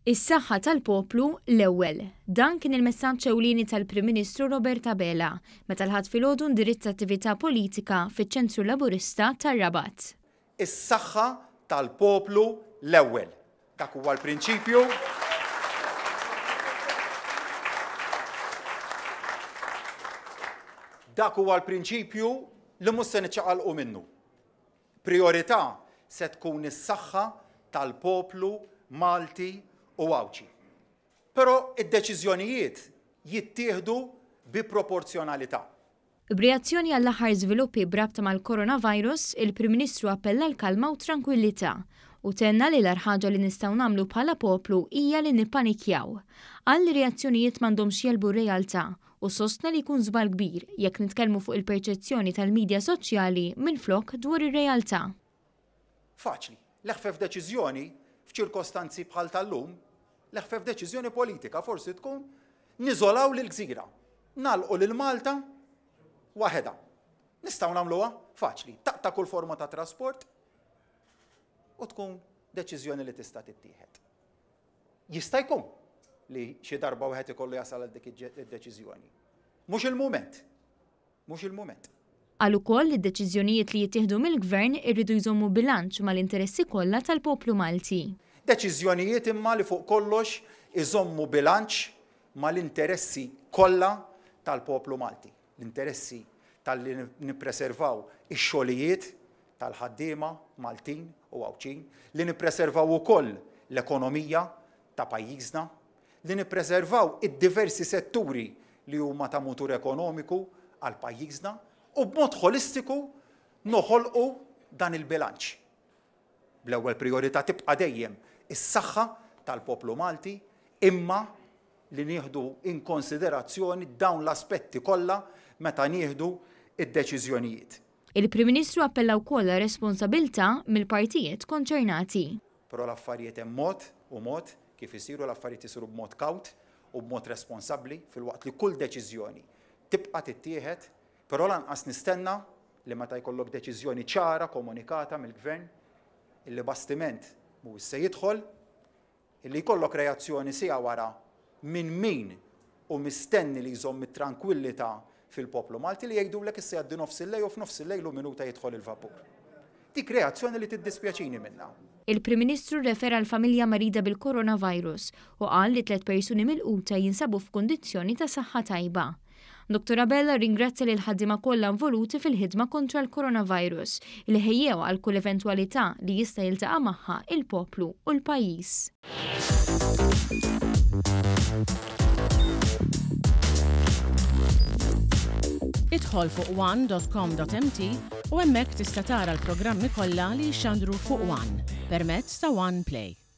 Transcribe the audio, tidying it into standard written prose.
Is-saħħa tal-poplu l-ewwel. Dan kien il-messaġġ ewlieni tal-Prim Ministru Robert Abela meta l-Ħadd filgħodu ndirizza attività politika fiċ-Ċentru Laburista tar-Rabat. Is-saħħa tal-poplu l-ewwel. Dak huwa l-prinċipju. Dak huwa l-prinċipju li mhux se niċċaqalqu minnu. Prijorità se tkun is-saħħa tal-poplu Malti u Għawdxi. Però d-deċiżjonijiet jittieħdu bi proporzjonalità. B'reazzjoni għall-aħħar żviluppi b'rabta mal-coronavirus, il-Prim Ministru appella għall-kalma u t-trankwillità u tenna li l-agħar ħaġa li nistgħu nagħmlu bħala poplu hija li nippanikjaw. Qal li reazzjonijiet m'għandhomx jegħlbu r-realtà u sostna li jkun żball kbir jekk nitkellmu fuq il-perċezzjoni tal-midja soċjali minflok dwar ir-realtà. Faċli. L-eħfef deċiżjoni f'ċirkostanzi bħal tal-lum, l-eħfef deċiżjoni politika forsi tkun niżolaw lill-gżira, nagħlqu lil Malta waħedha. Nistgħu nagħmluha? Faċli. Taqta' kull forma ta' trasport u tkun deċiżjoni li tista' tittieħed. Jista' jkun li xi darba wieħed ikollu jasal għal dik id-deċiżjoni. Mhux il-mument. Mhux il-mument. Qal ukoll li d-deċiżjonijiet li jittieħdu mill-Gvern irridu jżommu bilanċ mal-interessi kollha tal-poplu Malti. Deċiżjonijiet imma li fuq kollox iżommu bilanċ mal-interessi kollha tal-poplu Malti. L-interessi talli nippreservaw ix-xogħlijiet tal-ħaddiema Maltin u Għawdxin, li nippreservaw ukoll l-ekonomija ta' pajjiżna, li nippreservaw id-diversi setturi li huma ta' mutur ekonomiku għal pajjiżna u b'mod ħolistiku noħolqu dan il-bilanċ. Bl-ewwel prijorità tibqa' dejjem is-saħħa tal-poplu Malti imma li nieħdu in konsiderazzjoni dawn l-aspetti kollha meta nieħdu d-deċiżjonijiet. Il-Prim Ministru appella wkoll għar-responsabilità mill-partijiet konċernati. Però l-affarijiet hemm mod u mod kif isiru, l-affarijiet isiru b'mod kawt u b'mod responsabbli filwaqt li kull deċiżjoni tibqa' tittieħed, però lanqas nistenna li meta jkollok deċiżjoni ċara komunikata mill-Gvern illi bastiment mhuwiex se jidħol, Illi jkollok reazzjoni siegħa wara minn min hu mistenni li jżomm it-trankwillità fil-poplu Malti li jgħidulek issa jgħaddi nofs il-lejl u f'nofs il-lejl u minuta jidħol il-vapur. Dik reazzjoni li tiddispjaċini minnha. Il-Prim Ministru rrefera għal familja marida bil-coronavirus u qal li tlett persuni milquta jinsabu f'kundizzjoni ta' saħħa tajba. Dottor Abela rringrazzja lill-ħaddiema kollha involuti fil-ħidma kontra l-coronavirus li ħejjew għal kull eventwalità li jista' jiltaqa' magħha il-poplu u l-pajjiż. Idħol fuq one.com.mt u hemmhekk tista' tara l-programmi kollha li jixxandru fuq One permezz ta' One Play.